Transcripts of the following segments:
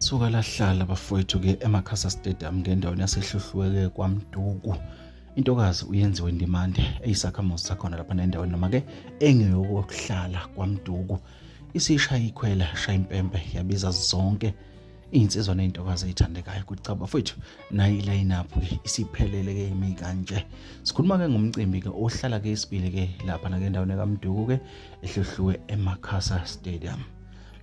Suka lahlala bafowethu-ke eMakhasa Stadium ngendaweni yaseHluhluwe-ke kwaMduku. Intokazi uyenziwe Ndimande eyisakhamuzi sakhona lapha nendaweni noma-ke engeyokuhlala kwaMduku. Isishaya ikhwela shaya impempe yabiza zonke iy'nsizwa ney'ntokazi ey'thandekayo ukuthi cha bafowethu nayi i-line-up-ke isiphelele-ke imi kanje. Sikhuluma-ke ngomcimbi-ke ohlala-ke isibili-ke lapha nake endaweni kaMduku-ke eHluhluwe eMakhasa Stadium.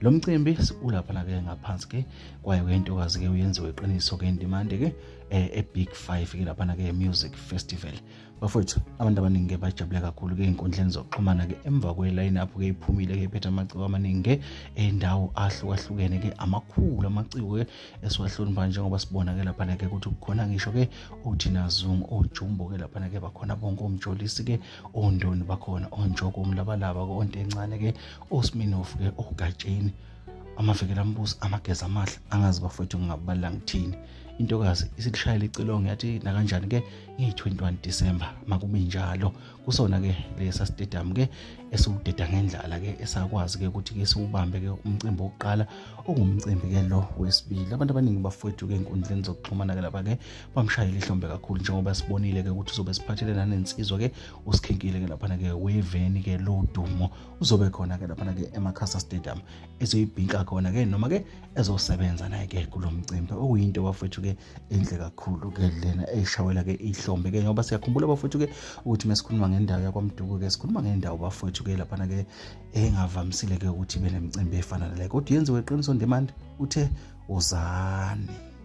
Lo mcimbi ulapha ke ngaphansi ke kwayo ke intokazi ke uyenziwe iqiniso ke Ndimande ke e-Big 5 ke laphana ke Music Festival. Bafowethu abantu abaningi ke bajabule kakhulu ke ey'nkundleni zokuxhumana ke emva kwe-line up ke iphumile ke iphethe amaciko amaningi ke endawo ahlukahlukene ke amakhulu amaciko ke esiwahlonipha njengoba sibona ke laphana ke ukuthi kukhona ngisho ke oThina Zungu oJumbo ke laphana ke bakhona bonke omjolisi ke ondoni bakhona onjoko omlabalaba ke ontencane ke oSminoff ke oGatsheni amavikela mbuso amageza amahle angazi bafowethu ngingabala ngithini intokazi isilishayela icilongo yathi nakanjani ke ngeyi-21 December makube njalo kusona ke lesa stadium ke esiwudeda ngendlala ke esakwazi ke ukuthi ke siwubambe ke umcimbi wokuqala ongumcimbi ke lo wesibili abantu abaningi bafowethu ke enkundleni zokuxhumana ke lapha ke bamshayela ihlombe kakhulu njengoba sibonile ke ukuthi uzobe siphathele nanensizwa ke usikhinkile ke laphana ke weveni ke lodumo uzobe khona ke laphana ke eMakhasa Stadium ezoyibhinka khona ke noma ke ezosebenza naye ke kulo mcimbi okuyinto bafethu ke enhle kakhulu ke lena eshawela ke ihlombe ke ngoba siyakhumbula bafethu ke ukuthi mesikhuluma ngendawo yakwaMduku ke sikhuluma ngendawo bafethu ke laphana ke engavamisile ke ukuthi ibe nemicimbi efana nale kodwa yenziwe iqiniso Ndimande uthe uzani.